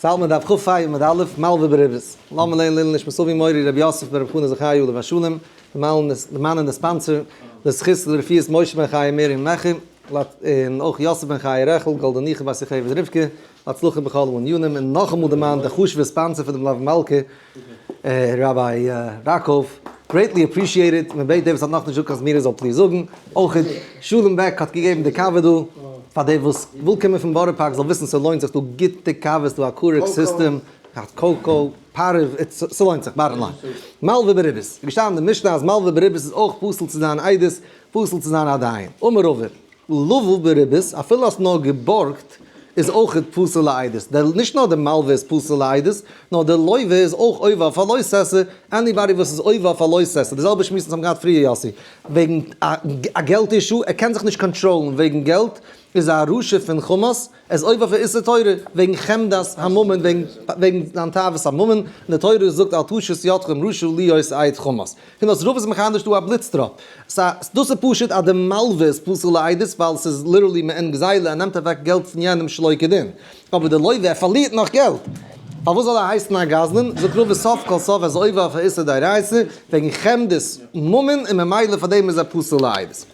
זאלט מען דף כ ה עמוד א', מלוה בריבית. לאמיר לערנען לעילוי נשמת אבי מורי רבי יוסף בן רבי חנא זכרי' עליו השלום, דערמאנען די sponsor, לזכות לרפואת משה בן חיה מרים מעכי, און אויך יוסף בן חיה רעכל, גאלדא ניחא בת יוכבד רבקה, להצלחה בכל הענינים, און נאכאמאל דערמאנט די חשוב'ע sponsor פון די מלוה מלכה, Rabbi ראקוב, greatly appreciated, מען בעט דער וואס האט נאכנישט געזאגט קיין זמירות זאל please זאגן, אויך שלום בעק האט געגעבן די קאווע דא, פאר דער וואס וויל קומען פון בארא פארק זאל וויסן ס'לוינט זיך, דא גוטע קאווע, ס'דא א קורק סיסטעם, cocoa, פארעוו, ס'לוינט זיך, bottom line. מלוה בריבית, איז געשטאנען אין די משנה אז מלוה בריבית איז אויך פסול צו זיין עדות, פסול צו זיין א דיין. אמר רבא. לוה בריבית, אפילו האסט נאר געבארגט, איז אויכעט פסול לעדות. דער, נישט נאר דער מלווה איז פסול לעדות, נאר דער לוה איז אויך עובר אויף א לא תעשה, anybody וואס איז עובר אויף א לא תעשה, די זעלבע שמועס וואס האבן געהאט פריער יאסי, וועגן א געלט issue, ער קען זיך נישט קאנטראלן וועגן געלט, איז א רשע פון חמאס, ער איז עובר אויף א איסור תורה, וועגן חמדת הממון, וועגן זיין תאוות הממון, און די תורה זאגט אל תשת ידך עם רשע להיות עד חמס. פון דאס רוב איז מחדש דא א בליץ טראפ. סא דאס איז פשוט אז די מלווה איז פסול לעדות ווייל ס'איז literally מעין גזילה ער נעמט אוועק געלט פון יענעם שלא כדין. אבער די לוה ער פארלירט נאך געלט. פארוואס זאל ער הייסן א גזלן? זאגט רבא סוף כל סוף אז עובר אויף א איסור דאורייתא וועגן חמדת ממון און ממילא פאר דעם איז ער פסול לעדות.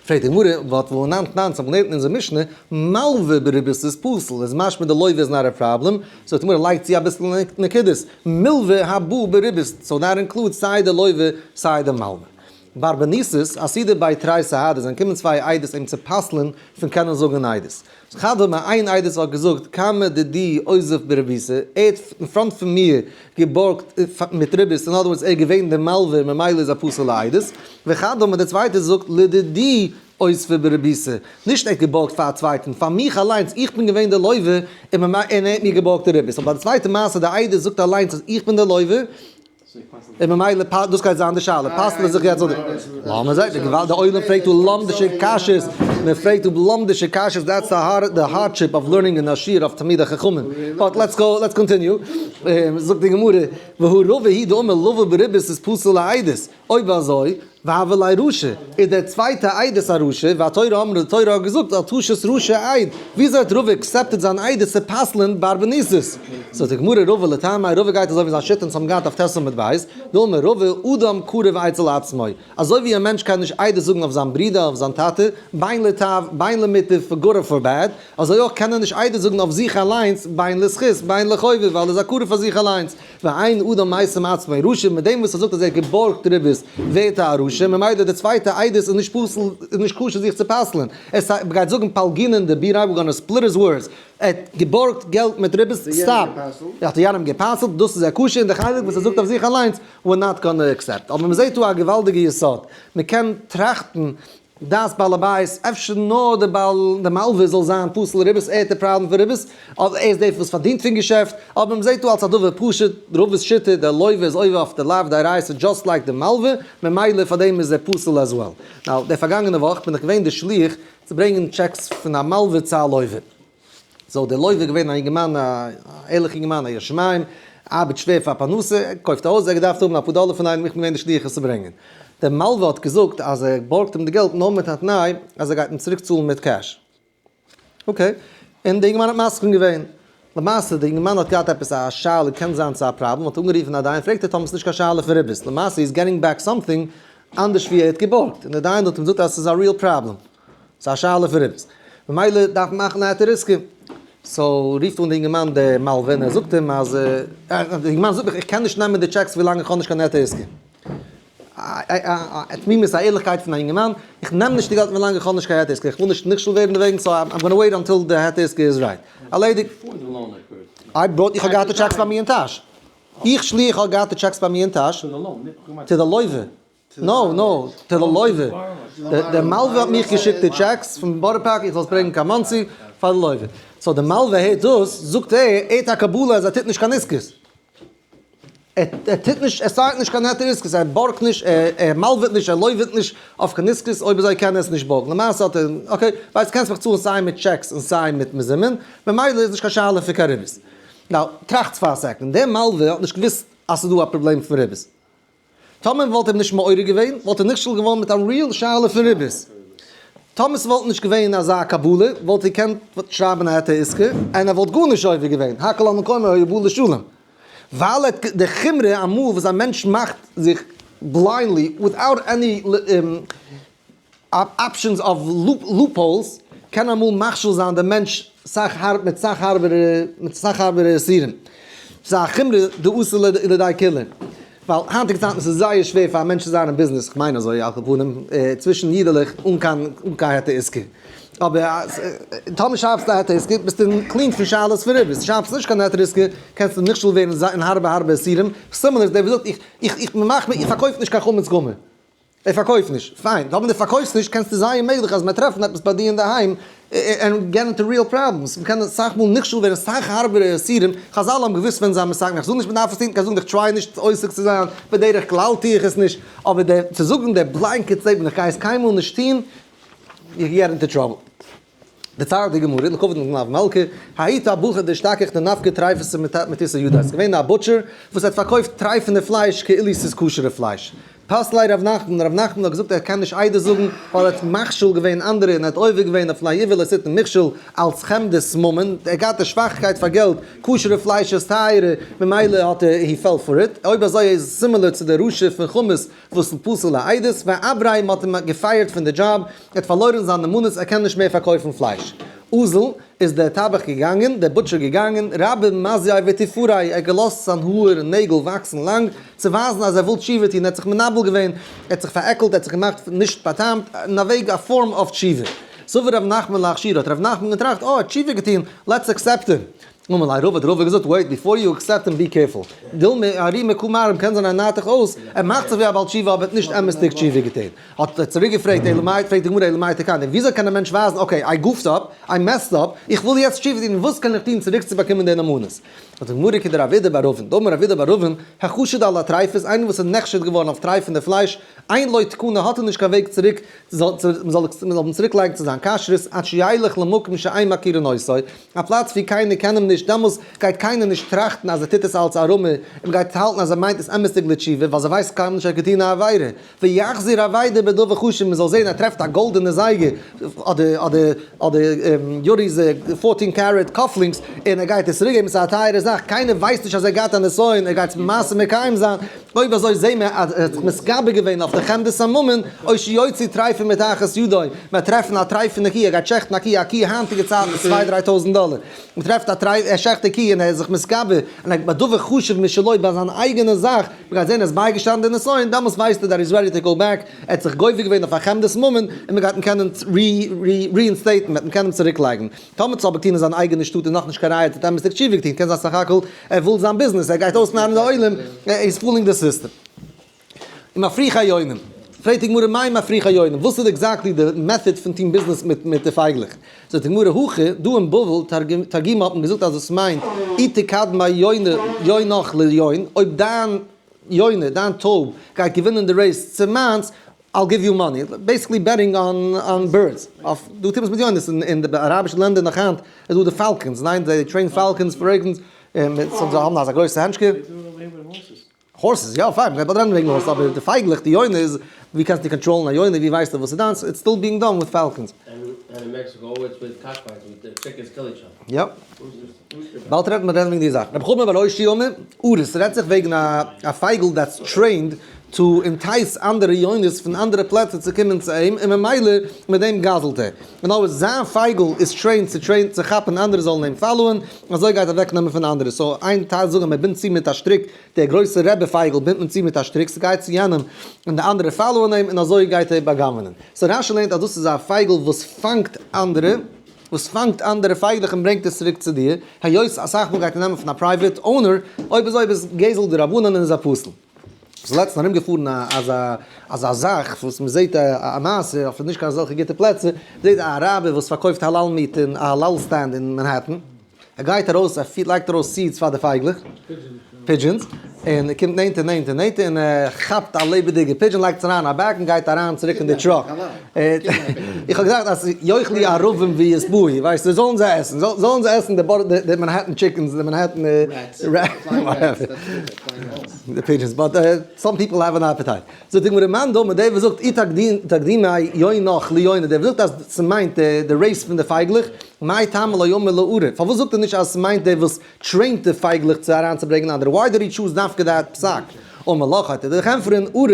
פרעגט די גמרא, וואט והא אנן תנן, ס'האט מען געלערנט אין אונזער משנה, מלווה בריבית איז פסול, איז משמע די לוה איז not a problem, זאגט די גמרא לייגט צו אביסל נקודות, מלווה הבא בריבית, so that includes סיי די לוה סיי די מלווה. ברבניתוס, אסהידו בי תרי סהדי, זענען געקומען צוויי עדות אים צו פסל'ן פון קענען זאגן עדות. חד אמר, איין עדות האט געזאגט, קמי דידי אותיב בריביתא, ער האט אין front פון מיר געבארגט מיט ריבית, אין other words ער איז געווען דער מלווה ממילא איז ער פסול לעדות, וחד אמר דער צווייטער זאגט לדידי אותיב בריביתא, נישט ער האט געבארגט פאר א צווייטן, פאר מיך אליינס, איך בין געווען דער לווה און ער האט מיר געבארגט די ריבית, אבער ביי די צווייטע מעשה דער עדות זאגט אליינס אז איך בין דער לווה, און ממילא פ דאס גייט זיין די שאלה, פסל'ט ער זיך יעצט אדער? לאמיר זען, די געוואלד, די עולם פרעגט דא לומדישע קשיות, מען פרעגט דא לומדישע קשיות, that's the hard the hardship of learning אין א שיעור אויף תלמידי חכמים, but let's go, let's continue, זאגט די גמרא, והא רבא היא דאמר לוה בריבית איז פסול לעדות, אויב אזוי, והוה ליה רשע, איז דער צווייטע עדות א רשע, והתורה אמרה, די תורה האט געזאגט, אל תשת רשע עד, וויאזוי האט רבא accepted זיין עדות צו פסל'ן ברבניתוס? זאגט די גמרא, רבא לטעמיה, רבא גייט אזוי ווי זיין שיטה אונז האבן געהאט אויף ט' עמוד ב', דאמר רבא, אדם קרוב אצל עצמו, אזוי ווי א מענטש קען נישט עדות זאגן אויף זיין ברודער, אויף זיין טאטע, בין לטב, בין למוטב, for good or for bad, אזוי אויך קען ער נישט עדות זאגן אויף זיך אליינס, בין לזכות, בין לחובה, ווייל ער איז א קרוב פאר זיך אליינס. ואין אדם משים עצמו רשע, מיט דעם וואס ער זאגט אז ער האט געבארגט ריבית ווערט ער א רשע, ממילא די צווייטע עדות איז נישט פסול, איז נישט כשר זיך צו פסל'ען, ער גייט זאגן פלגינן דביריה we're gonna split his words, ער האט געבארגט געלט מיט ריבית, stop, האט ער יענעם גע'פסל'ט, דאס איז א קשיא, און די חלק וואס ער זאגט אויף זיך אליינס, we're not gonna accept. אבער מ'זעט דא א געוואלדיגע יסוד, מ'קען טראכטן דעת בעל הבית, אפשר נאר די בעל די מלווה זאל זיין פסול ריבית, ער האט די פראבלעם פון ריבית, אדער ער איז דער וואס פארדינט פון געשעפט, אבער מען זעט דא אלס א דבר פשוט, רבא'ס שיטה, דער לוה איז עובר אויף די לאו דאורייתא just like די מלווה, ממילא פאר דעם איז ער פסול as well. Now, די פארגאנגענע וואך בין איך געווען די שליח צו ברענגען טשעקס פון א מלווה צו א לוה. So דער לוה איז געווען א אינגערמאן, א ערליכע אינגערמאן, א ירא שמים, ארבעט שווער פאר פרנסה, ער קויפט א הויז, ער האט געדארפט האבן אפאר דאלער פון איינעם, איך בין געווען די שליח עס צו ברענגען. דער מלווה האט געזאגט אז ער בארגט אים די געלט נאר מיט א תנאי אז ער גייט אים צוריק צאלן מיט cash. Okay, און דער אינגערמאן האט מסכים געווען. למעשה דער אינגערמאן האט געהאט עפעס א שאלה, קען זיין ס'איז א פראבלעם, האט אנגערופן א דיין, פרעגט ער טאמער ס'איז נישט קיין שאלה פון ריבית, למעשה he's getting back something אנדערש ווי ער האט געבארגט, און דער דיין האט אים געזאגט אז ס'איז א real problem. ס'איז א שאלה פון ריבית. ממילא דארף מען מאכן א היתר עסקה. So רופט אן די אינגערמאן די מלווה און ער זאגט אים אז די אינגערמאן זאגט מיך איך קען נישט נעמען די טשעקס ווילאנג איך האב נישט קיין היתר עסקה. א תמימות א ערליכקייט פון א אינגערמאן, איך נעם נישט די געלט ווילאנג איך האב נישט קיין היתר עסקה, איך וויל נישט נכשל ווערן דערוועגן so I'm gonna wait until די היתר עסקה איז right. ערלעדיגט. I brought איך האב געהאט די טשעקס ביי מיר אין טאש. איך שליח האב געהאט די טשעקס ביי מיר אין טאש. צו די לוה. No no, to די לוה. דער מלווה האט מיך געשיקט די טשעקס פון בארא פארק איך זאל עס ברענגען קיין מאנסי פאר די לוה. So די מלווה הערט דאס, זאגט ער, ער האט א קבלה אז ער טוט נישט קיין עסקות. ער טוט נישט, ער סיינט נישט קיין היתר עסקות, ער בארגט נישט, ער מלווה'ט נישט, ער לוי'וועט נישט אויף קיין עסקות, אויב אזוי קען ער עס נישט בארגן. למעשה האט ער, okay, ווייסט קענסט מיך צאלן סיי מיט טשעקס און סיי מיט מזומן, ממילא איז נישט קיין שאלה פון קיין ריבית. Now, טראכטס פאר א second, דער מלווה האט נישט געוואוסט אז ס'איז דא א פראבלעם פון ריבית. טאמער מ'וואלט אים נישט מעורר געווען, וואלט ער נכשל געווארן מיט א real שאלה פון ריבית. טאמער ס'וואלט נישט געווען אזא קבלה וואלט ער געקענט שרייבן א היתר עסקה און ער וואלט גארנישט עובר געווען, הכל על מקומו היה בא לשלום. ווייל ער האט די חומרא אמאל וואס א מענטש מאכט זיך blindly without any options of loopholes קען אמאל מכשיל זיין די מענטש סאך הארב מיט סאך הארבערע מיט סאך הארבערע איסורים. ס'איז א חומרא דאתי לידי קולא. ווייל היינטיגע צייטן ס'איז זייער שווער פאר א מענטש צו זיין אין ביזנעס, כ'מיין אזוי על כל פנים, צווישן אידעלעך אן קיין אן קיין היתר עסקה. אבער טאמער שרייבסטו א היתר עסקה ביסטו clean פון שאלות פון ריבית, שרייבסט נישט קיין היתר עסקה קענסטו נכשל ווערן אין הארבע הארבע איסורים, similar איז דער וואס זאגט איך איך איך מאך איך פארקויף נישט קיין חמץ גמור. ער פארקויפט נישט, פיין, טאמער דו פארקויפסט נישט קענסטו זייער מעגליך אז מ'וועט טרעפן עפעס ביי דיר אינדערהיים און get into real problems, מ'קען אסאך מאל נכשל ווערן אסאך הארבערע איסורים, חזל האבן געוואוסט ווען זיי האבן מסכם, איך זאג נישט מ'דארף עס טון, כ'זאג נישט איך try נישט עוסק צו זיין, בדרך כלל טו איך עס נישט, אבער די צו זאגן די blanket statement איך גיי עס קיינמאל נישט טון, you get into trouble. דערציילט די גמרא, לכבוד מלוה מלכה, האי טבחא דאשתכח דנפקא טריפתא מתותי ידיה, ס'איז געווען א butcher וואס האט פארקויפט טרייפענע פלייש כאילו ס'איז כשר'ע פלייש. פסליה רב נחמן, רב נחמן האט געזאגט ער קען נישט עדות זאגן ווייל ער האט מכשיל געווען אנדערע און ער האט עובר געווען אויף לא יביא לא תתן מכשול אלץ חמדת ממון, ער האט געהאט די שוואכקייט פאר געלט, כשר'ע פלייש איז טייערער, ממילא האט ער, he fell for it, אויב אזוי איז similar צו די רשע פון חמס וואס איז פסול לעדות, ואבריה מ'האט אים געפייערט פון די דזשאב, ער האט פארלוירן זיין נאמנות ער קען נישט מער פארקויפן פלייש. אזל, איז דער טבח געגאנגען, דער butcher געגאנגען, רבי מזייה ותיפורי, ער האט געלאזט זיין האר און נעגל וואקסן לאנג, צו ווייזן אז ער וויל תשובה טון, ער האט זיך מנבל געווען, ער האט זיך פארעקלט, ער האט זיך געמאכט נישט בא'טעמ'ט, אין א וועג א form of תשובה. סבר רב נחמן להכשירו, האט רב נחמן געטראכט, אה, ער האט תשובה געטון, let's accept him. אמר ליה רבא, האט רבא געזאגט, wait, before you accept him be careful, דילמא ארימי קא מערים קען זיין ער נארט דיך אויס, ער מאכט זיך ווי א בעל תשובה אבער האט נישט אמת'דיג תשובה געטון. האט ער צוריק געפרעגט אלא מאי, פרעגט די גמרא אלא מאי תקנתיה, וויאזוי קען א מענטש ווייזן okay I goofed up, I messed up, איך וויל יעצט תשובה טון, וואס קען איך טון צוריק צו באקומען די נאמנות? זאגט די גמרא כדרב אידי בר אבין, דאמר רב אידי בר אבין, החשוד על הטריפות, איינער וואס איז נחשד געווארן אויף טרייפענע פלייש, אין לו תקנה האט ער נישט קיין וועג צוריק מ'זאל אים צוריק לייגן צו זיין כשרות, עד שילך למקום שאין מכירין אותו, א פלאץ ווי קיינער קען אים נישט, דעמאלס גייט קיינער נישט טראכטן אז ער טוט עס אלץ א רמאי, און מ'גייט האלטן אז ער מיינט עס אמת'דיג לתשובה, ווייל זיי ווייסן קיינמאל נישט ער האט געטון א עבירה. ויחזיר אבידה בדבר חשוב, מ'זאל זען ער טרעפט א גאלדענע זייגער, אדער אדער אדער יורי'ס fourteen karat cufflinks, און ער גייט עס צוריק געבן, ס'איז א טייערע זאך, קיינער ווייסט נישט אז ער געהאט א נסיון, ער גייט עס למעשה מקיים זיין, אויב אזוי זעהן מיר אז ער האט זיך מתגבר געווען אויף די חמדת הממון, או שיוציא טריפה מתחת ידו, מען טרעפן א טרייפענע קי, ער גייט שעכטן א קי, א קי היינטיגע צייטן איז צוויי דריי טויזנט דאלער, מען טרעפט א טרייף, ער שעכט די קי און ער איז זיך מתגבר, און ער בדבר חשוב משלו ביי זיין אייגענע זאך, מען גייט זעהן ער איז בייגעשטאנען די נסיון, דעמאלס ווייסט ער that he's ready to go back, ער האט זיך גובר געווען אויף א חמדת ממון, און מען גייט אים קענען reinstate ן, מען וועט אים קענען צוריק לייגן. טאמער צו אבער טון אין זיין אייגענע שטאט איז נאכנישט קיין ראיה אז ער האט אמת'דיג תשובה געטון, קען זיין סך הכל ער וויל זיין ביזנעס, ער גייט אויסנארן די עולם, ער איז fooling די סיסטעם. און מפריחי יונים, פרעגט די גמרא מאי מפריחי יונים, וואס איז exactly די method פון טון ביזנעס מיט מיט די פייגלעך? זאגט די גמרא הכא, דא אין בבל תרגימו האט מען געזאגט אז עס מיינט אי תקדמיה יונה יונך ליון, אויב דיין יונה, דיין טויב, גייט געווינען די race צו מיינס, I'll give you money, basically betting on birds, אויף דא טוט מען עס מיט יונות, אין די אראבישע לענדער נאך היינט איז דא די falcons, ניין? זיי train falcons פאר רעגנס, און זיי האבן אזא גרויסע הענטשקע. horses, יא פיין, מ'גייט באלד רעדן וועגן horses, אבער די פייגלעך, די יונה איז, ווי קענסטו קאנטראלן א יונה, ווי ווייסטו וואס איז דיינס, it's still being done with falcons. יא. באלד רעדט מען רעדן וועגן די זאך. רבי חמא בר אושעיא אומר, ארס, ס'רעדט זיך וועגן א פייגל that's trained to entice אנדערע יונות פון אנדערע פלעצער צו קומען צו אים, און ממילא מיט דעם גזל'ט ער. און אויב זיין פייגל איז trained צו train צו כאפן אנדערע זאלן אים follow ען, אזוי גייט אוועק נעמען פון אנדערע. so איין טייל זאגן מען בינדט צו מיט א שטריק, דער גרויסער רבי פייגל בינדט מען צו מיט א שטריק, ס'גייט צו יענעם און די אנדערע follow ען אים און אזוי גייט ער בא'גנב'ענען. so רשי לערנט אז דאס איז א פייגל וואס פאנגט אנדערע. וואס פאנגט אנדערע פייגלעך און ברענגט עס צוריק צו דיר, היות אסאך מאל גייט ער נעמען פון א private owner, אויב אזוי איז גזל דרבנן און איז א פסול. ס'איז לעצטנס ארום געפארן אזא אזא זאך וואס מ'זעט א מעשה אויף נישט קיין אזעלכע גוטע פלעצער, מ'זעט א אראבער וואס פארקויפט האלאל meat אין א האלאל stand אין מאנהעטן, ער גייט ארויס ער לייגט ארויס seeds פאר די פייגלעך, pigeons, און ער קומט נענטער נענטער נענטער און ער כאפט א לעבעדיגע pigeon, לייגט עס אריין אין א bag און גייט אריין צוריק אין די truck. איך האב געזאגט אז יאכלו ערבים וישבעו, ווייסטו, זאלן זיי עסן, זאלן זיי עסן די Manhattan chickens, די Manhattan די pigeons, but some people have an appetite. זאגט די גמרא מאן דאמר, דער וואס זאגט אי תקדימי יונך ליונה, דער וואס זאגט אז ס'מיינט די race פון די פייגלעך, מאי טעמא לא אמר לארור, פארוואס זאגט ער נישט אז ס'מיינט דער וואס train ט די פייגלעך צו אריינצוברענגען אנדערע, why did he choose דווקא that פסק? אמר לך האט ער דיך ענטפערן ארור,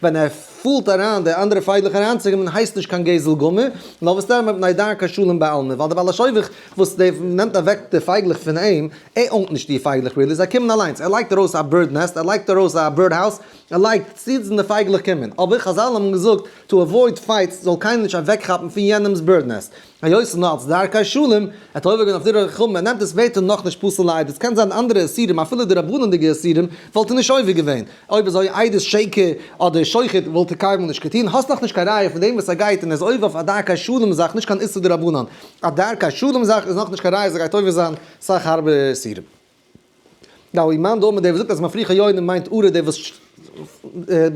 ווען ער fool ט אריין די אנדערע פייגלעך אריינצוקומען הייסט נישט קיין גזל גמור, נאר וואס דען מפני דרכי שלום בעלמא, ווייל די בעל השובך וואס די נעמט אוועק די פייגלעך פון אים, ער own ט נישט די פייגלעך really, זיי קומען אליינס, ער לייגט ארויס א bird nest, ער לייגט ארויס א bird house, ער לייגט seeds און די פייגלעך קומען, אבער חזל האבן געזאגט to avoid fights זאל קיינער נישט אוועקכאפן פון יענעמס bird nest, היות ס'איז נאר אלס דרכי שלום, ער האט עובר געווען אויף דברי חכמים, ער נעמט עס ווערט ער נאכנישט פסול לעדות, קען זיין אנדערע איסורים אפילו די רבנן'דיגע איסורים וואלט ער נישט עובר געווען, אויב אזוי עדות שקר אדער שוחד וואלט ער קיינמאל נישט געטון, האסט נאכנישט קיין ראיה פון דעם וואס ער גייט און איז עובר אויף א דרכי שלום זאך נישט קיין איסור דרבנן, א דרכי שלום זאך איז נאכנישט קיין ראיה אז ער גייט עובר זיין סאך הארבערע איסורים. גאוי מאן דאמר דער וואס זאגט אז מפריחי יונים מיינט ארור דער וואס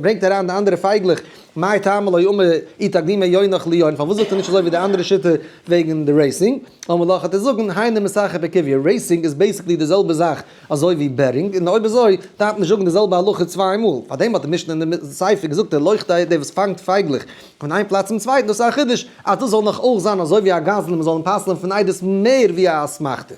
ברענגט אריין די אנדערע פייגלעך, מאי טעמא לא אמר אי תקדימי יונך ליון, פארוואס זאגט ער נישט אזוי ווי די אנדערע שיטה וועגן די racing? אמר לך וועט ער זאגן היינו משחק בקוביא, racing איז basically די זעלבע זאך אזוי ווי betting, און אויב אזוי דארף מען נישט זאגן די זעלבע הלכה צוויי מאל, פארדעם האט די משנה אין די סיפא געזאגט דער לוכתי דער וואס פאנגט פייגלעך פון איין פלאץ צום צווייטן, דאס איז א חידוש אז דאס זאל נאך אויך זיין אזוי ווי א גזלן מען זאל אים פסל'ען פון עדות מער ווי א אסמכתא.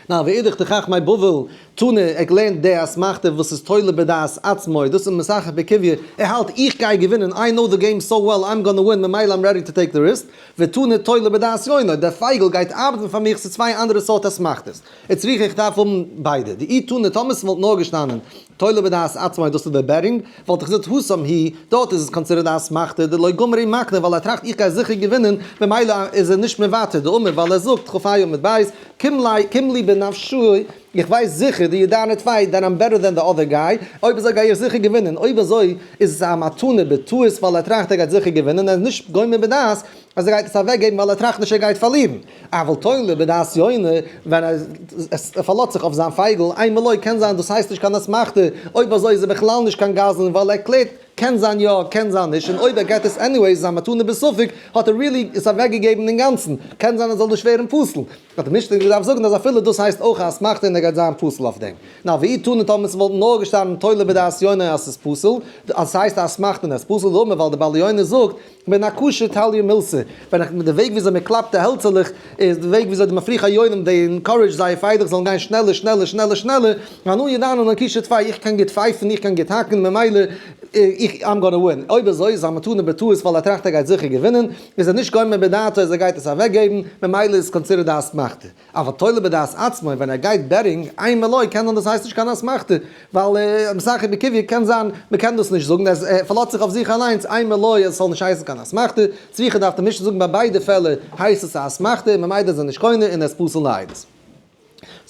נא ואידך דחכמי בבל תנא, ער געלערנט די אסמכתא וואס איז תולה בדעת עצמו, דאס איז משחק בקוביא, ער האלט איך גיי געווינען, I know the game so well, I'm gonna win, ממילא I'm ready to take the risk, ותנא תולה בדעת יונו, דער פייגל גייט ארבעטן פאר מיך, ס'איז צוויי אנדערע סארט אסמכתות. וצריכא איך דארף האבן ביידע. דאי תנא טאמער ס'וואלט נאר געשטאנען תולה בדעת עצמו דאס איז דער betting, וואלט איך געזאגט התם הוא, דארט איז עס considered א אסמכתא דלא גמר ומקנה ווייל ער טראכט איך גיי זיכער געווינען ממילא איז ער נישט מוותר דאמר ווייל ער זאגט כ"ה עמוד ב' קים לי בנפשי איך ווייס זיכער דידענא טפי that I'm better than the other guy אויב אזוי גיי איך זיכער געווינען אויב אזוי איז עס א מתנה בטעות ווייל ער טראכט ער גייט זיכער געווינען ער איז נישט גומר בדעת אז ער גייט עס אוועקגעבן ווייל ער טראכט נישט ער גייט פארלירן. אבל תולה בדעת יונה, ווען ער פארלאזט זיך אויף זיין פייגל, אימא לא, קען זיין דאס הייסט נישט קיין אסמכתא, אויב אזוי איז ער בכלל נישט קיין גזלן ווייל ער קלערט קען זיין יא קען זיין נישט, און אויב ער געט עס anyway איז א מתנה בספק, האט ער really עס אוועקגעגעבן אינגאנצן, קען זיין עס זאל נישט ווערן פסול. האט די משנה געדארפט זאגן אז אפילו דאס הייסט אויך א אסמכתא און ער גייט זיין פסול אויף דעם. נא ואי תנא טאמער ס'וואלט נאר געשטאנען תולה בדעת יונה אז ס'איז פסול, אז ס'הייסט א אסמכתא און עס פסול דאמר ווייל די בעל יונה זאגט, בנקושא תליא מילתא, ווען איך די וועג וויאזוי מען קלאפט די העלצערלעך איז די וועג וויאזוי די מפריחי יונים they encourage זייער פייגלעך זאלן גיין שנעלער שנעלער שנעלער שנעלער, ואנא ידענא נקישא טפי איך קען גוט פייפן איך קען גוט האקן ממילא איך I'm gonna win, אויב אזוי איז א מתנה בטעות ווייל ער טראכט ער גייט זיכער געווינען, איז ער נישט גומר בדעתו אז ער גייט עס אוועקגעבן, ממילא איז considered א אסמכתא. אבל תולה בדעת עצמו ווען ער גייט betting אימא לא קען זיין דאס הייסט נישט קיין אסמכתא ווייל משחק בקוביא קען זיין מען קען דאס נישט זאגן ער פארלאזט זיך אויף זיך אליינס אימא לא אז עס זאל נישט הייסן קיין אסמכתא צריכא דארף די משנה זאגן ביי ביידע פעלער הייסט עס א אסמכתא און ממילא איז ער נישט קונה און ער איז פסול לעדות.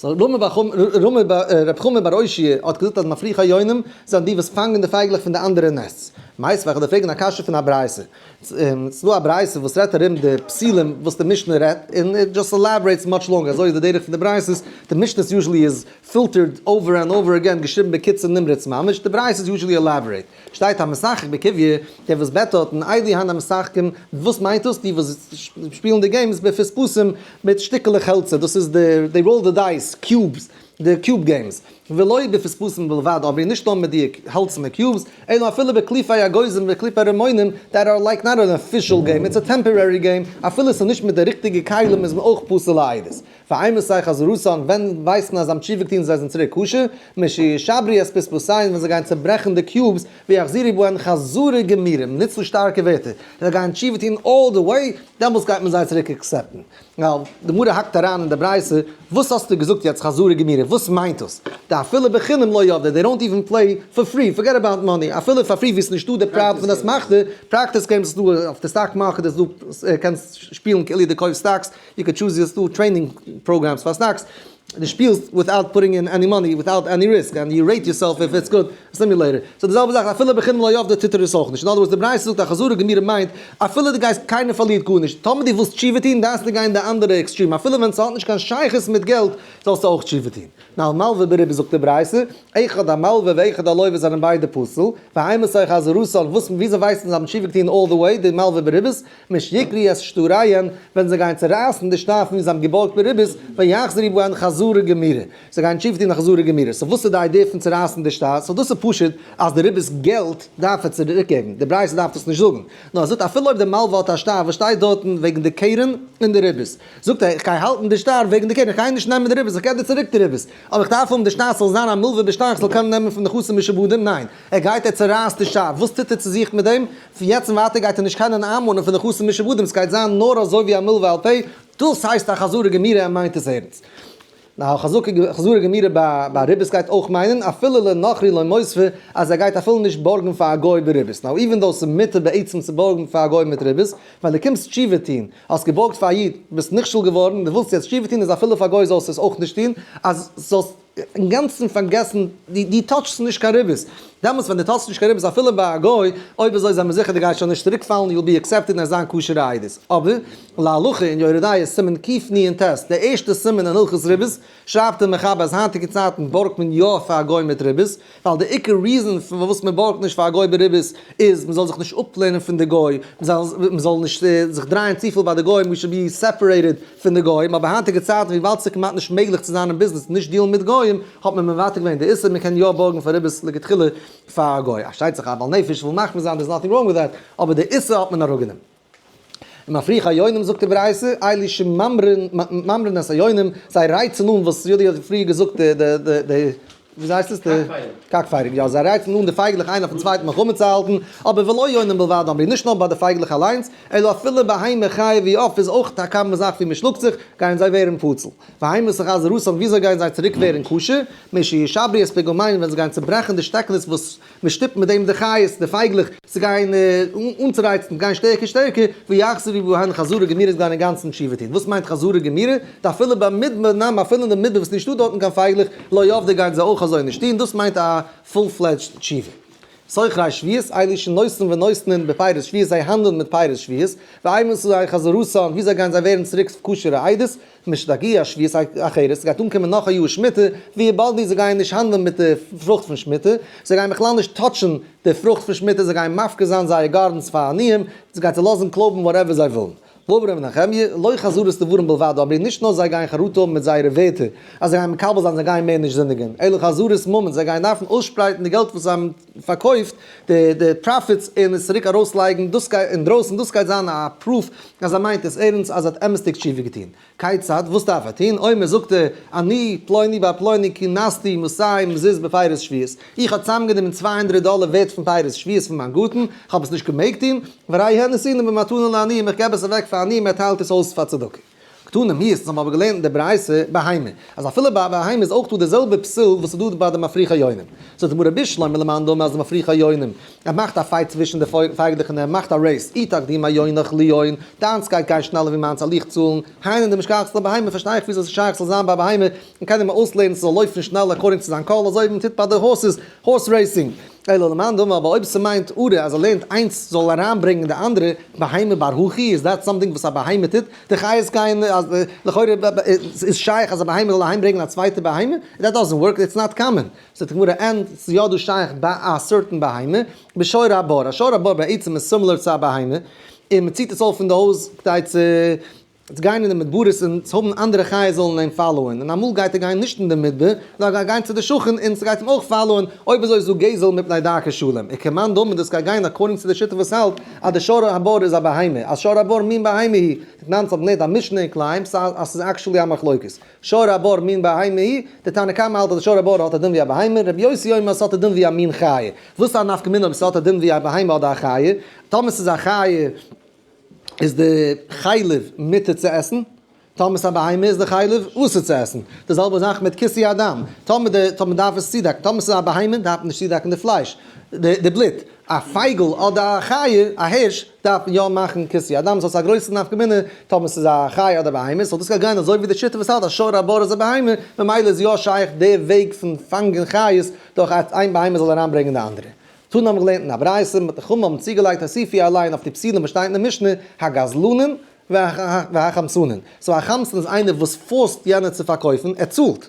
רב חמא בר אושעיא האט געזאגט אז מפריחי יונים זענען די וואס פאנגען די פייגלעך פון די אנדערע nests. מיתיבי איך וועל דיר פרעגן א קשיא פון א ברייתא. ס'איז דא א ברייתא וואס רעדט ארום די פסילים וואס די משנה רעדט, און it just elaborates much longer, אזוי איז די דרך פון די ברייתות, די משנה'ס usually איז filtered over and over again, געשריבן בקיצור נמרץ ממש, די ברייתות usually elaborate. שטייט המשחק בקוביא, דער וואס bet דארטן, אלו הן המשחקים, וואס מיינט דאס? די וואס שפילן די games בפספוסים מיט שטיקעלעך העלצער, דאס איז די, they roll the dice, cubes, די cube games, ולא בפספוסים בלבד, אבער נישט נאר מיט די האלצערנע cubes, אלא אפילו בקליפי אגוזים ובקליפי רימונים, that are like not an official game, it's a temporary game, אפילו ס'איז נישט מיט די ריכטיגע כלים איז מען אויך פסול לעדות. ואימתי חזרתן, ווען ווייסט מען אז זיי האבן תשובה געטון און זיי זענען צוריק כשר? משישברו את פספוסיהן ווען זיי גייען צוברעכן די cubes, ויחזרו בהן חזרה גמורה, מ'נוצט דא שטארקע ווערטער, זיי גייען תשובה טון all the way, דעמאלטס גייט מען זיי צוריק accept ן. ווייל די גמרא האקט אריין אין די ברייתא, וואס האסטו געזאגט יעצט חזרה גמורה, וואס מיינט דאס? דאפילו בחינם לא עבדי, they don't even play for free, forget about money, אפילו פאר free ווי עס איז נישטא די פראבלעם פון אסמכתא, practice games איז דא אויף די stock market איז דא קענסט שפילן כאילו דו קויפסט stocks, you can choose איז דא training programs פאר stocks, דו שפילסט without putting in any money, without any risk, and you rate yourself if it's good, simulator. so די זעלבע זאך אפילו בחינם לא עבדי טוט ער עס אויך נישט. אין אדער ווארדס די ברייתא זאגט א חזרה גמורה מיינט אפילו דו גייסט קיינער פארלירט גארנישט. טאמער דו ווילסט תשובה טון דארפסטו גיין די אנדערע extreme אפילו ווען ס'האט נישט קיין שייכות מיט געלט. זאלסטו אויך תשובה טון. נאו מלווה בריבית זאגט די ברייתא, אחד המלווה ואחד הלווה זענען ביידע פסול, ואימתי חזרתן, וואס וויאזוי ווייסט מען זיי האבן תשובה געטון all the way, די מלווה בריבית, משייקרי את שטריהן, ווען זיי גייען צערייסן די שטר פון ווי זיי האבן געבארגט בריבית, ויחזרו בהן חזרה גמורה, זיי גייען תשובה טון א חזרה גמורה, so וואס איז די idea פון צערייסן די שטר, so דאס איז פשוט אז די ריבית געלט דארף ער צוריקגעבן, די ברייתא דארף דאס נישט זאגן, נאר ער זאגט אפילו אויב די מלווה האט א שטר וואס שטייט דארטן וועגן די קרן און די ריבית, זאגט ער איך גיי האלטן די שטר וועגן די קרן, איך גיי נישט נעמען די ריבית, איך געב דיר צוריק די ריבית, אבער איך דארף האבן די שטר ס'זאל זיין א מלווה בשטר איך זאל קענען נעמען פון נכסים משועבדים, ניין, ער גייט ער צורייסט די שטר, וואס טוט ער צו זיך מיט דעם? פון יעצט און ווייטער גייט ער נישט קענען איינמאנען פון נכסים משועבדים, ס'גייט זיין נאר אזוי ווי א מלווה על פה, דאס הייסט א חזרה גמורה ער מיינט עס ערנסט. נאר חזרה גמורה ביי ריבית גייט אויך מיינען אפילו לנכרי לא מוספי אז ער גייט אפילו נישט בארגן פאר א גוי בריבית, now even though ס'איז מותר בעצם צו בארגן פאר א גוי מיט ריבית, ווען דו קומסט תשובה טון, האסט געבארגט פאר א איד, ביסט נכשל געווארן, דו ווילסט יעצט תשובה טון איז אפילו פאר גוי זאלסטו עס אויך נישט טון, אז זאלסט אינגאנצן פארגעסן, דו touch סט נישט קיין ריבית, דעמאלטס ווען דו touch סט נישט קיין ריבית אפילו ביי א גוי, אויב אזוי זיי מיר זיכער דו גייסט שוין נישט צוריק פאלן, you will be accepted און עס זיין כשר'ע עדות. אבער, להלכה אין יורה דעה סימן קנ"ט, די ערשטע סימן אין הלכות ריבית, שרייבט דער מחבר אז היינטיגע צייטן בארגט מען יא פאר א גוי מיט ריבית, ווייל די עיקר reason פארוואס מען בארגט נישט פאר א גוי בריבית איז מען זאל זיך נישט אפלערנען פון די גוי, מען זאל נישט זיך דרייען צופיל ביי די גוים, we should be separated פון די גוים, אבער היינטיגע צייטן וויבאלד ס'איז כמעט נישט מעגליך צו זיין אין ביזנעס און נישט deal ן מיט גוים, האט מען מוותר געווען די איסור, מען קען יא בארגן פאר ריבית לכתחילה פאר א גוי. פארשטייט זיך א בעל נפש וויל מחמיר זיין, there's nothing wrong with that, אבער די איסור האט מען אראפגענומען. ומפריחי היונים זאגט די ברייתא, אלו שממרין את היונים, זיי רייצן אן וואס יודי האט פריער געזאגט די די די די וויאזוי הייסט עס די cockfighting יא זיי רייצן אן די פייגלעך איינער אויפן צווייטן מלחמה צו האלטן, אבער ולא יונים בלבד אמרו נישט נאר ביי די פייגלעך אליינס, אלא אפילו בהמה חיה ועוף איז אויך א common זאך ווי מען שלאגט זיך, גייען זיי ווערן פסול. ואימתי חזרתן וויאזוי גייען זיי צוריק ווערן כשר? משישברו את פגמיהן ווען זיי גייען צוברעכן די שטעקענעס וואס מען שטופט מיט דעם די חיות, די פייגלעך, צו גיין אנצורייצן, גיין שטערקער שטערקער, ויחזרו בהן חזרה גמורה זיי גייען אינגאנצן תשובה טון. וואס מיינט חזרה גמורה? דאפילו במדבר נמי, אפילו אין די מדבר וואס נישטא דארטן קיין פייגלעך, לא עבדי גייען זיי אויך אזוי נישט טון, דאס מיינט א full fledged תשובה. סוחרי שביעית, אלו שנושאין ונותנין בפירות שביעית, זיי האנדלען מיט פירות שביעית, ואימתי חזרתן, וויאזוי גייען זיי ווערן צוריק כשר'ע עדות? משתגיע שביעית אחרת, ס'גייט אנקומען נאך א יאר שמיטה, וויבאלד די זיי גייען נישט האנדלען מיט די פרוכט פון שמיטה, זיי גייען בכלל נישט touch ן די פרוכט פון שמיטה, זיי גייען מפקיר זיין זייער gardens פאר עניים, זיי גייט זיי לאזן קלויבן whatever זיי ווילן. ואמר רבי נחמיה, לא חזרת דברים בלבד אמרו, נישט נאר זיי גייען חרטה האבן מיט זייערע ווערטער, אז זיי גייען מקבל זיין זיי גייען מער נישט זינדיגען, אלא חזרת ממון, זיי גייען דארפן אויסשפרייטן די געלט וואס זיי האבן פארקויפט, די profits און עס צוריק ארויסלייגן דאס גייט אינדרויסן, דאס גייט זיין א proof אז ער מיינט עס ערנסט אז ער האט אמת'דיג תשובה געטון. כיצד, וואס דארף ער טון? אומר זאגט ער, אני פלוני בר פלוני כינסתי מאתים זוז בפירות שביעית, איך האב צוזאמגענומען 200 דאלער ווערט פון פירות שביעית פון מיין גארטן, איך האב עס נישט געמעגט טון, והרי הן נתונים במתנה לעניים, איך געב עס אוועק פאר עניים ער טיילט עס אויס פאר צדקה. קתני מיהת, אונז האבן אבער געלערנט אין די ברייתא בהמה, אז אפילו ביי א בהמה איז אויך דא די זעלבע פסול וואס איז דא ביי די מפריחי יונים. זאגט די גמרא בשלמא למאן דאמר אז די מפריחי יונים, ער מאכט א fight צווישן די פייגלעך און ער מאכט א race, אי תקדימיה יונך ליון, דיינס גייט גיין שנעלער ווי מיינס על איך צאלן, היינו דמשכחת לה בהמה, פארשטיי איך וויאזוי ס'איז שייך ס'זאל זיין ביי א בהמה, און קען אים אויסלערנען ס'זאל לויפן שנעל according צו זיין קול, אזוי ווי מ'טוט ביי די horses, horse racing. אלא למאן דאמר אבער אויב ס'מיינט ארע אז ער לערנט איינס זאל אריינברענגען די אנדערע, בהמה בר הכי, איז that something וואס א בהמה טוט? די חיות גייען אז לכאורה איז שייך אז א בהמה זאל אהיימברענגען א צווייטע בהמה? that doesn't work, it's not common. זאגט די גמרא and ס'איז יא דא שייך ביי א certain בהמה, בשור הבר, א שור הבר בעצם איז similar צו א בהמה, און מ'ציט עס אויף פון די הויז כדי צו צו גיין אין די מדברות און צו האבן אנדערע חיות זאלן אים follow ען, און אמאל גייט ער גיין נישט אין די מדבר, נאר ער גייט גיין צו די שכן און ס'גייט אים אויך follow ען, אויב אזוי איז דא גזל מפני דרכי שלום, וכמאן דאמר דאס גייט גיין according צו די שיטה וואס האלט אז די שור הבר איז א בהמה, אז שור הבר מין בהמה היא, דתנן האט געלערנט א משנה אין כלאים, סא אז ס'איז actually א מחלוקת. שור הבר מין בהמה היא, די תנא קמא האלט אז די שור הבר האט א דין ווי א בהמה, רבי יוסי אומר אז ס'האט א דין ווי א מין חיה. וואס איז א נפקא מינה אויב ס'האט א דין ווי א בהמה אדער א חיה? טאמער ס'איז א חיה איז די חלב מותר צו עסן, טאמער ס'איז א בהמה איז די חלב אסור צו עסן. די זעלבע זאך מיט כיסוי הדם, טאמער די טאמער מ'דארף עס צודעקן, טאמער ס'איז א בהמה דארף מען נישט צודעקן די פלייש, די בלוט. א פייגל אדער א חיה, א הירש, דארף מען יא מאכן כיסוי הדם, סאו ס'איז א גרויסע נפקא מינה טאמער ס'איז א חיה אדער בהמה, סאו דאס גייט גיין אזוי ווי די שיטה וואס האלט אז שור הבר איז א בהמה, ממילא איז יא שייך די וועג פון פאנגען חיות דורך אז איין בהמה זאל אריינברענגען די אנדערע. תנא האבן געלערנט אין א ברייתא, די חכמים האבן צוגעלייגט הוסיפו עליהן אויף די פסולים וואס שטייט אין די משנה, הגזלנים. והחמסנין. So א חמסן איז איינער וואס force ט יענער צו פארקויפן, ער צאלט.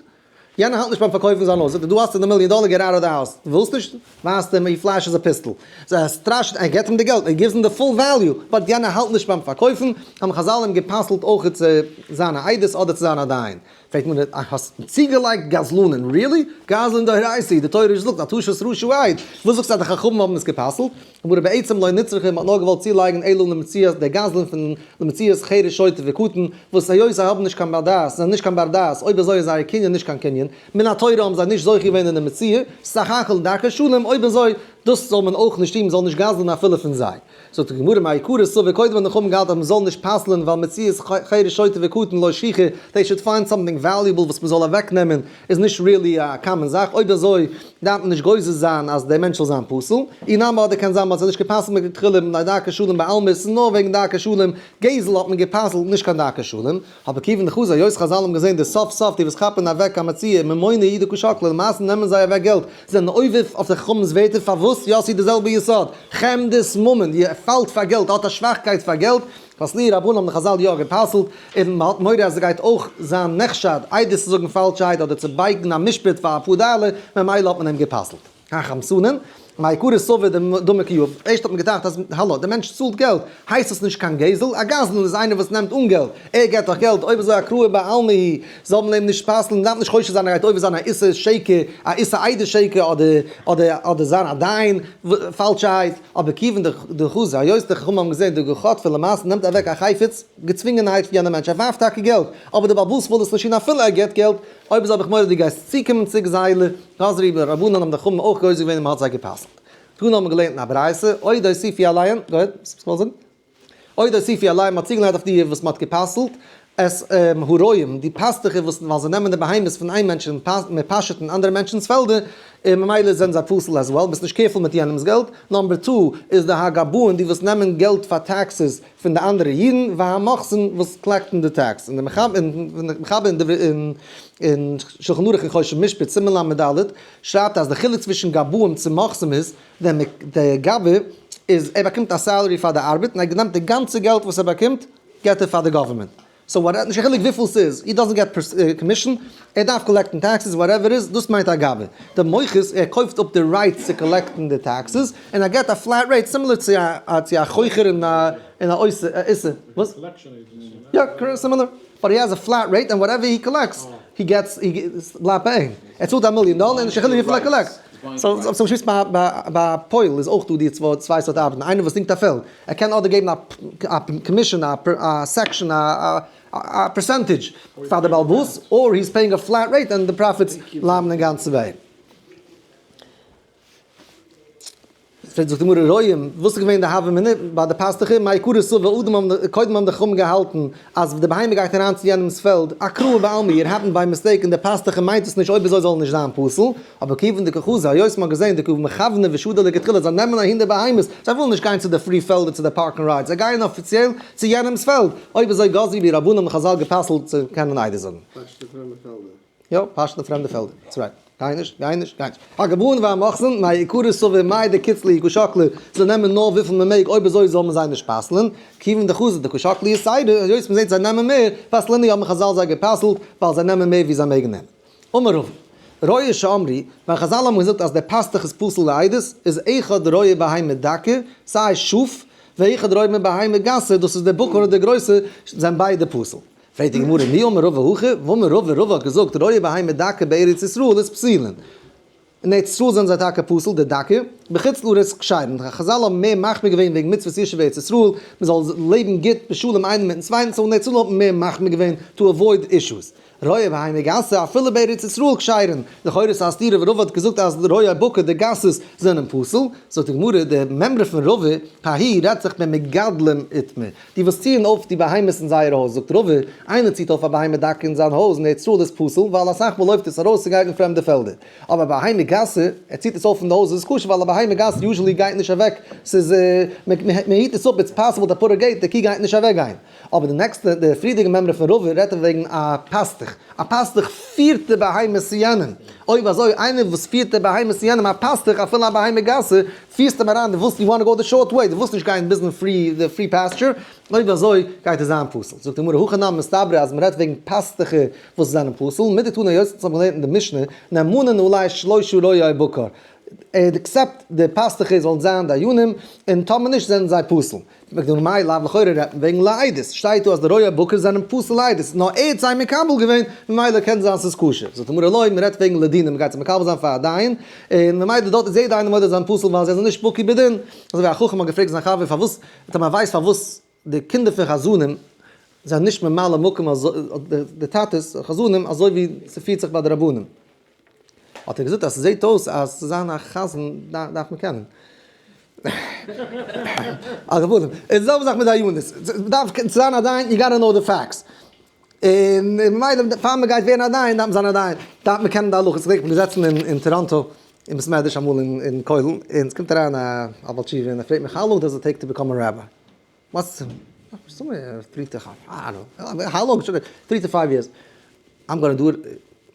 יענער האלט נישט ביים פארקויפן זיין הויז, זאגט ער דא האסטו די מיליאן דאלער get out of the house, דו ווילסט נישט? ווייזט אים, he flashes a pistol. So ער סטראשעט, ער געבט אים די געלט, ער gives אים די full value, but יענער האלט נישט ביים פארקויפן, האבן חזל אים גע'פסל'ט אויך צו זיין א עדות אדער צו זיין א דיין. פרעגט מען האסט צוגעלייגט גזלנים, really? גזלן דאורייתא, די תורה זאגט התשת רשע עד, וואס זאגסטו אז די חכמים האבן עס גע'פסל'ט? גמרא בעצם לא נצרכה, מען האט נאר געוואלט צולייגן אלא למציאת דער גזלן פון למציאת חרש שוטה וקטן, וואס היות זיי האבן נישט קיין בר דעת, זענען נישט קיין בר דעת, אויב אזוי איז זייער קנין נישט קיין קנין, מן התורה האבן זיי נישט זוכה געווען אין די מציאה, סך הכל דרכי שלום, אויב אזוי דאס זאל מען אויך נישט טון, מען זאל נישט גזל'ן אפילו פון זיי. זאגט די גמרא מעיקרא סבור קודם האט נחום געהאלטן אז מען זאל נישט פסל'ן ווייל מציאת חרש שוטה וקטן לא שכיחא, they should find something valuable וואס מען זאל אוועק נעמען איז נישט really א common זאך, אויב אזוי דארף מען נישט גוזר זיין אז דער מענטש זאל זיין פסול, אי נמי אדער קען זיין מען האט זיי נישט גע'פסל'ט מתחילה מפני דרכי שלום בעלמא, עס איז נאר וועגן דרכי שלום, גזל האט מען גע'פסל'ט נישט קיין דרכי שלום, אבער כיוון דחזא היות חזל האבן געזען די סוף סוף די וואס כאפן אוועק א מציאה ממונא הוא דקא שקלי למעשה נעמען זיי אוועק געלט זענען עובר אויף די חכמים'ס ווערטער פארוואס יא ס'איז די זעלבע יסוד חמדת ממון י פאלט פאר געלט האט א שוואכקייט פאר געלט פסלוהו רבנן האבן די חזל יא גע'פסל'ט און מ'האט מורא אז ס'גייט אויך זיין נחשד איידער צו זאגן פאלשהייט אדער צו בייגן א משפט פאר אפאר דאלער ממילא האט מען אים גע'פסל'ט. החמסנין, מעיקרא סבור דמי כיהב, ערשט האט מען געטראכט אז האלא, דער מענטש צאלט געלט, הייסט עס נישט קיין גזל, א גזלן איז איינער וואס נעמט אן געלט, ער געבט דאך געלט, אויב אזוי אקראי בעלמא היא, זאל מען אים נישט פסל'ן, מען דארף נישט חושש זיין ער גייט עובר זיין א איסור שקר, א איסור עדות שקר, אדער אדער אדער זיין א דיין פאלשערהייט, אבער כיוון דחזו, היות די חכמים האבן געזען דקא חטפי למעשה נעמט אוועק א חפץ געצווינגענערהייט פון יענעם מענטש, ער ווארפט טאקע געלט, אבער דער בעל הבית וויל עס נישט און אפילו ער געבט געלט, אויב אזוי האב איך מורא דו גייסט צוקומען צו גזילה, גזרו בה רבנן האבן די חכמים אויך גוזר געווען און מען האט זיי גע'פסל'ט. תנא האבן געלערנט אין א ברייתא, עוד הוסיפו עליהם, go ahead, וואס מ'זאל זאגן? עוד הוסיפו עליהם, מ'האט צוגעלייגט אויף די וואס מ'האט גע'פסל'ט, את הרועים, די פאסטוכער וואס ווייל זיי נעמען די בהמות פון איין מענטש און מען פאשעט אין אנדערע מענטשנ'ס פעלדער, און ממילא זענען זיי פסול as well, ביסט נישט careful מיט יענעמ'ס געלט. number two איז די הגבאין, די וואס נעמען געלט פאר taxes פון די אנדערע אידן, והמוכסין וואס collect ן די tax, און די מחבר אין שלחן ערוך אין חושן משפט סימן לד שרייבט אז די חילוק צווישן גבאים צו מוכסים איז, ווען די גבאי איז ער באקומט א salary פאר די ארבעט און ער נעמט די גאנצע געלט וואס ער באקומט געט ער פאר די government, so what נישט קיין חילוק וויפיל ס'איז, he doesn't get commission, ער דארף collect ן taxes whatever איז, דאס מיינט א גבאי. די מוכס, ער קויפט אפ די rights צו collect ן די taxes, און ער געט א flat rate similar צו א צו א חוכר און א און א עושה. וואס? יא, similar. But he has a flat rate and whatever he collects he gets בלייבט ביי אים. ער צאלט א מיליאן דאלער און נישט קיין חילוק וויפיל ער collect. So צום שמועס ביי א פועל איז אויך דא די צוויי סארט ארבעטן, איינער וואס דינגט א פעלד, ער קען אדער געבן א commission, א section, א percentage פאר די בעל הבית, or he is paying a flat rate און די profits בלייבן אינגאנצן ביי אים. פרעגט זיך די גמרא רועים, וואס איז געווען די הוה אמינא ביי די פאסטוכער, מעיקרא סבור אדם האבן קודם האבן די חכמים געהאלטן אז די בהמה גייט אריין צו יענעמ'ס פעלד, אקראי בעלמא it happened by mistake און די פאסטוכער מיינט עס נישט אויב אזוי זאל נישט זיין פסול, אבער כיוון דקא חזו היות מ'האט געזען דקא מכווני ושדי לכתחילה זיי נעמען אהין די בהמות, זיי ווילן נישט גיין צו די free פעלדער צו די park and ride, זיי גייען אפיציעל צו יענעמ'ס פעלד, אויב אזוי גזרו בהו רבנן האבן חזל גע'פסל'ט צו קענען עדות זאגן. פאשט די פרעמדע פעלדער. יא, פאשט די פרעמדע פעלדער. That's right. גיי נישט, גיי נישט, גיי נישט. הגבאין והמוכסין, מעיקרא סבור מאי דקיצלו קא שקלי, זיי נעמען נאר וויפיל מען מעג, אויב אזוי זאל מען זיי נישט פסל'ן. כיוון דחזו דקא שקלי יתירא, היות מען זעט זיי נעמען מער, פסלינהו האבן חזל זיי גע'פסל'ט, ווייל זיי נעמען מער ווי זיי מעגן נעמען. אמר רבא, רועה שאמרו, ווען חזל האבן געזאגט אז דער פאסטוך איז פסול לעדות, איז אחד רועה בהמה דקה, סיי שאף, ואחד רועה בהמה גסה, דאס איז דער בקר אדער דער גרויסער, זענען ביידע פסול. פרעגט די גמרא מי אמר רבא הכי, והאמר רבא, רבא האט געזאגט רועה בהמה דקה בארץ ישראל איז פסולין, אין ארץ ישראל זענען זיי טאקע פסול, די דקה, בחוץ לארץ כשרים, חזל האבן מער מחמיר געווען וועגן מצוות ישוב ארץ ישראל, מען זאל לעבן גוט בשלום איינער מיטן צווייטן, so אין ארץ ישראל האט מען מער מחמיר געווען to avoid issues. רועה בהמה גסה אפילו בארץ ישראל כשרים, לכאורה איז א סתירה ווען רבא האט געזאגט אז רועה בקר די גסות זענען פסול, זאגט די גמרא די מימרא פון רבא ההיא רעדט זיך במגדלים איתמר, די וואס ציען אויף די בהמות אין זייער הויז, זאגט רבא, איינער ציט אויף א בהמה דקה אין זיין הויז אין ארץ ישראל איז פסול, ווייל אסאך מאל לויפט עס ארויס און גייט אין פרעמדע פעלדער. אבער בהמה גסה, ער ציט עס אויף אין די הויז איז עס כשר ווייל א בהמה גסה usually גייט נישט אוועק, ס'איז מען היט עס אפ, it's possible to put a gate, די קי גייט נישט אוועק גיין. אבער די נעקסטע, די פריערדיגע מימרא פון רבא רעדט וועגן א פאסטוך. פאסטוך, א פאסטוך פירט די בהמות צו יענעם, אויב אזוי איינער וואס פירט די בהמות צו יענעם א פאסטוך אפילו א בהמה גסה, פירסט אים אריין, דו ווילסט you wanna go the short way, דו ווילסט נישט גיין ביזן free די free pasture, אויב אזוי גייט עס זיין פסול. זאגט די גמרא הכא נמי מסתברא אז מ'רעדט וועגן פאסטוכער וואס זענען פסול, מדקתני היות אונז האבן געלערנט אין די משנה נאמנין עלי שלושה רועי בקר, except די פאסטוכער זאלן זיין דיינים, און טאמער נישט זענען זיי פסול. זאגט די גמרא מאי לאו לכאורה רעדט מען וועגן לעדות, שטייט דא אז די רועי בקר זענען פסול לעדות, נאר ער האט זיי מקבל געווען, ממילא קען זיין ס'איז כשר. זאגט די גמרא לא, מ'רעדט וועגן לדינים, מ'גייט זיי מקבל זיין פאר א דיין, און ממילא דארט איז יעדער איינער מודה זיי זענען פסול ווייל זיי זענען נישט בקי בדין, אזוי ווי א חכם האט געפרעגט זיין חבר פארוואס, טאמער ווייסט פארוואס די קינדער פון חזנים זענען נישט ממלא מקום די טאטעס חזנים אזוי ווי ס'פירט זיך ביי די רבנים. האט ער געזאגט אז ס'זעט אויס אז צו זיין א חזן דארף מען קענען. על כל פנים, איז די זעלבע זאך מיט דיינות, מ'דארף צו זיין א דיין you gotta know the facts. און ממילא פאר מ'גייט ווערן א דיין דארף מען זיין א דיין, דארף מען קענען די הלכות. כ'געדענק כ'בין געזעצן אין טאראנטא אין בית מדרש אמאל אין כולל, און ס'קומט אריין א בעל תשובה און ער פרעגט מיך how long does it take to become a rabbi? וואס? Three to five, I don't know, how long should it, three to five years, I'm gonna do it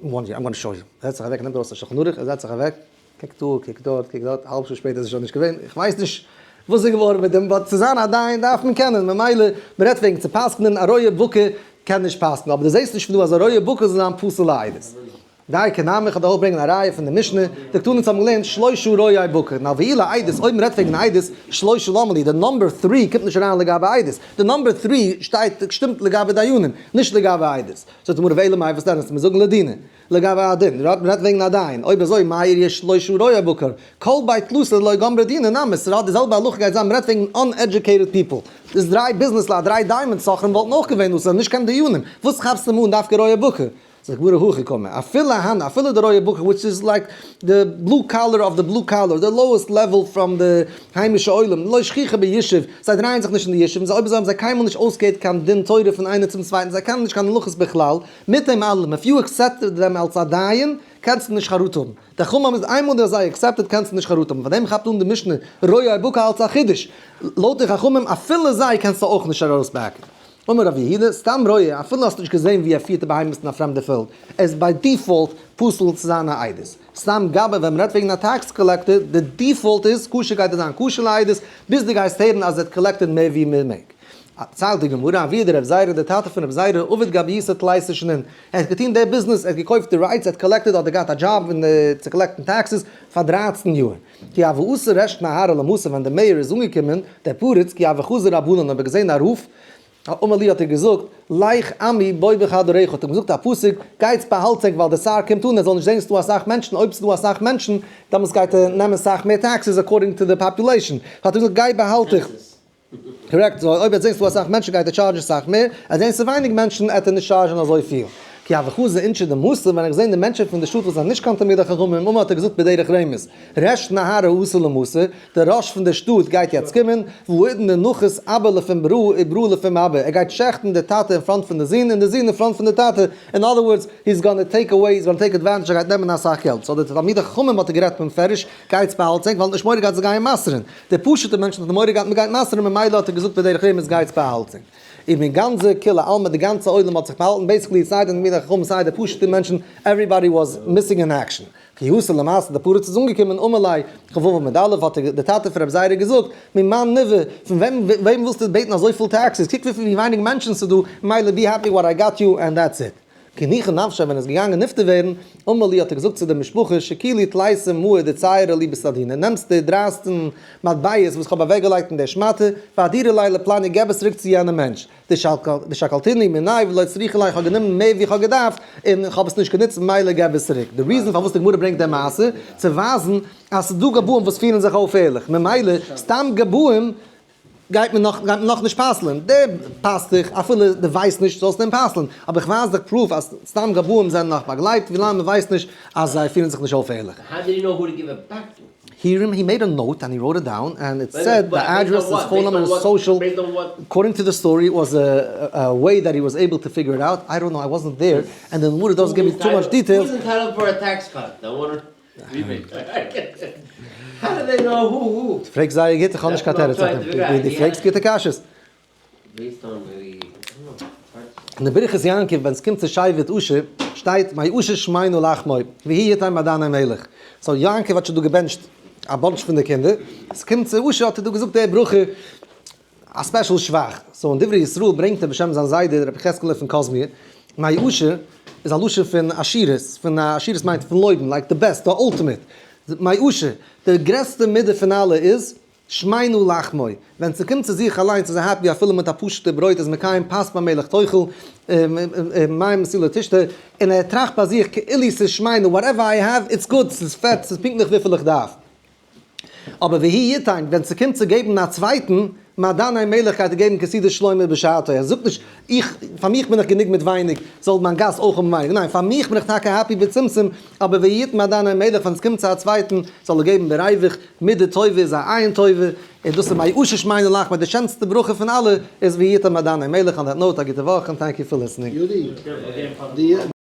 in one year, I'm gonna show you. ער זעצט זיך אוועק, נעמט ארויס א שולחן ערוך, ער זעצט זיך אוועק, קוקט דא, קוקט דארט, קוקט דארט, א האלב שעה שפעטער איז ער שוין נישט געווען, איך ווייס נישט וואס איז געווארן מיט דעם, but צו זיין א דיין דארף מען קענען, ממילא מען רעדט וועגן צו פסק'נען, א רועה בקר קען נישט פסק'נען, אבער דו זעסט נישט פון דא אז א רועה בקר זאל זיין פסול לעדות. דייקא נמי, כ'וועל דיר אויך ברענגען א ראיה פון די משנה, דקתני אונז האבן געלערנט שלושה רועי בקר, now ואי לעדות, אויב מ'רעדט וועגן עדות, שלושה למה לי, די number three קומט נישט אריין לגבי עדות, די number three שטייט שטימט לגבי דיינים, נישט לגבי עדות. זאגט די גמרא ואלא מאי וואס דען, מיר זאגן לדינא, לגבי א דין, מ'רעדט וועגן א דיין, אויב אזוי מאי איריא שלושה רועי בקר, כל בי תלתא דלא גמרי דינא נמי, ס'האט די זעלבע הלכה גייט זיין, מ'רעדט וועגן uneducated people, איז דריי ביזנעסלייט, דריי diamond סוחרים וואלטן אויך געווען אסור, נישט קיין דיינים, וואס כאפסטו אים אן דווקא רועי בקר? זאגט גמרא הכי קאמר, אפילו הני, אפילו די רועי בקר which is like the blue collar of the blue collar, the lowest level from די היימישע עולם, לא שכיחי בישוב, זיי דרייען זיך נישט אין די ישוב, און זיי אויב אזוי האבן זיי קיינמאל נישט אויסגעהערט קיין דין תורה פון איינער צום צווייטן, זיי קענען נישט קיין הלכות בכלל, מיט דעם אלעם, if you accepted them אלס א דיין, קענסטו נישט חרטה האבן. די חכמים האבן איינמאל דו האסט זיי accepted קענסטו נישט חרטה האבן, פארדעם כאפט אן די משנה רועי בקר אלס א חידוש, לויט די חכמים אפילו זיי קענסטו אויך נישט ארויסבעקן. אמר רב יהודה, סתם רועה, אפילו האסט נישט געזען ווי ער פירט די בהמות אין א פרעמדע פעלד, ער איז by default פסול צו זיין א עדות. סתם גבאי, ווען מ'רעדט וועגן א tax collector, די default איז כשר גייט ער זיין כשר לעדות, ביז דו גייסט הערן אז ער האט collected מער ווי מ'מעג. ציילט די גמרא, אבוה דרב זירא, דער טאטע פון רב זירא, עביד גבייתא תליסר שנין, ער האט געטון די ביזנעס, ער האט געקויפט די rights, ער האט collected אדער געהאט א דזשאב אין די צו collect ן taxes פאר דרייצן יאר. כי הוה אתי ריש נהרא למתא ווען דער mayor איז אנגעקומען, דער פריץ, כי הוה חזי רבנן האב איך געזען א רב, אמר להו האט ער געזאגט, לך עמי בוא בחדריך האט ער געזאגט א פסוק, גייטס באהאלטס ענק ווייל דער שר קומט אן ער זאל נישט זען ס'דא אסאך מענטשן, אויב ס'דא אסאך מענטשן דעמאלטס גייט ער נעמען סאך מער taxes according to the population, האט ער געזאגט גיי באהאלט דיך. Correct, so אויב ער זעהט ס'דא אסאך מענטשן גייט ער טשארדזשן סאך מער, אז זעהן ס'איז ווייניג מענטשן עט ער נישט טשארדזשן אזויפיל. כי הוה חזי אינשי דמתא, ווען איך זעהן די מענטשן פון די שטאט וואס זענען נישט קיין תלמידי חכמים, אמר האט ער געזאגט בדרך רמז, ריש נהרא אתי למתא, דער ראש פון דער שטאט גייט יעצט קומען, והאידנא נחית אבא לפום ברא וברא לפום אבא, ער גייט שעכטן די טאטע אין front פון די זון און די זון אין front פון די טאטע, in other words, he's gonna take away, he's gonna take advantage, ער גייט נעמען אסאך געלט. So די תלמידי חכמים האט ער גערעדט במפורש, גייטס באהאלטס ענק, ווייל נישט מורא געהאט זיי גייען מסר'ן. די פשוטע מענטשן האט מורא געהאט מ'גייט מסר'ן ממילא האט ער געזאגט בדרך רמז גייטס באהאלטס ענק. איך בין גאנצע כולי עלמא די גאנצע עולם האט זיך באהאלטן basically סיי די תלמידי חכמים סיי די פשוטע מענטשן everybody was missing in action. כי אתא למתא די פריץ איז אנגעקומען אמר ליה כ"ו עמוד א' האט די טאטע פון רבי זירא געזאגט ממאן ניבא פון וועם וועם ווילסטו בעטן אזויפיל taxes קוק וויפיל ווי ווייניג מענטשן ס'דא ממילא be happy what I got you and that's it. כי ניחא נפשיה ווען ער איז געגאנגען נפטר ווערן, אמר להו האט ער געזאגט צו די משפחה, שקילו תליסר מהי דציירי לי בסדינא, נעמטס די דרייצן מטבעות וואס כ'האב אוועקגעלייגט אין דער שמאטע, ואהדירו ליה לפלוני געב עס צוריק צו יענעם מענטש, דשקלתינהו מיניה ולא צריכי ליה, כ'האב גענומען מער ווי כ'האב געדארפט, און כ'האב עס נישט גענוצט ממילא געב עס צוריק. די reason פארוואס די גמרא ברענגט די מעשה, צו ווייזן אז ס'איז דא גבאים וואס פירן זיך אויף ערליך, ממילא סתם גבאים גייט מען נאך גייט מען נאך נישט פסל'ען, דער פאסט דיך אפילו די ווייסט נישט זאלסט אים פסל'ען, אבער איך ווייז דיך proof אז סתם גבאים זענען נאך באגלייבט ווילאנג מען ווייסט נישט אז זיי פירן זיך נישט אויף ערליך. How did he know who to give it back to? He he made a note and he wrote it down and it said the address his phone number his social, according to the story it was a way that he was able to figure it out, I don't know I wasn't there, and the גמרא doesn't give me too much details. Who's entitled for a tax cut? The one How do they know who who? דו פרעגסט זייער גוט, איך האב נישט קיין תירוץ אויף דעם. דו פרעגסט גוטע קשיות. אין די ברכת יעקב ווען ס'קומט צו שבט אשר שטייט מאשר שמנו לחמו והוא יתן מעדני מלך, so יעקב האט שוין דא געבענטשט א bunch פון די קינדער, ס'קומט צו אשר האט ער דא געזאגט די ברכה א special שבח, so אין דברי ישראל ברענגט ער בשם זיין זיידע רבי יחזקאל'ע פון קאזמיר, מאשר איז א לשון פון עשירות, פון עשירות מיינט פון לויבן, like די best, די ultimate, מאשר, די גרעסטע מידה פון אלע איז שמנו לחמו, ווען ס'קומט צו זיך אליינס איז ער happy אפילו מיט א פשוט'ע ברויט איז מקיים פת במלח תאכל, מים בסילה תשתה, און ער טראכט ביי זיך כאילו ס'איז שמנו, whatever I have it's good, ס'איז פעט, ס'איז פונקטליך וויפיל איך דארף. אבער והוא יתן, ווען ס'קומט צו געבן א צווייטן, מעדני מלך גייט ער געבן כסעודת שלמה בשעתו, ער זאגט נישט, איך, פאר מיך בין איך גענוג מיט ווייניג, זאל מיין גאסט אויך האבן ווייניג, ניין, פאר מיך בין איך טאקע happy בצמצום, אבער והוא יתן מעדני מלך, ווען ס'קומט צו א צווייטן, זאל ער געבן בריווח, מידה טובה איז א עין טובה, און דאס איז מאשר שמנו לחמו, די שענסטע ברכה פון אלע איז והוא יתן מעדני מלך, on that note, א גוטע וואך און thank you for listening. יודי, די.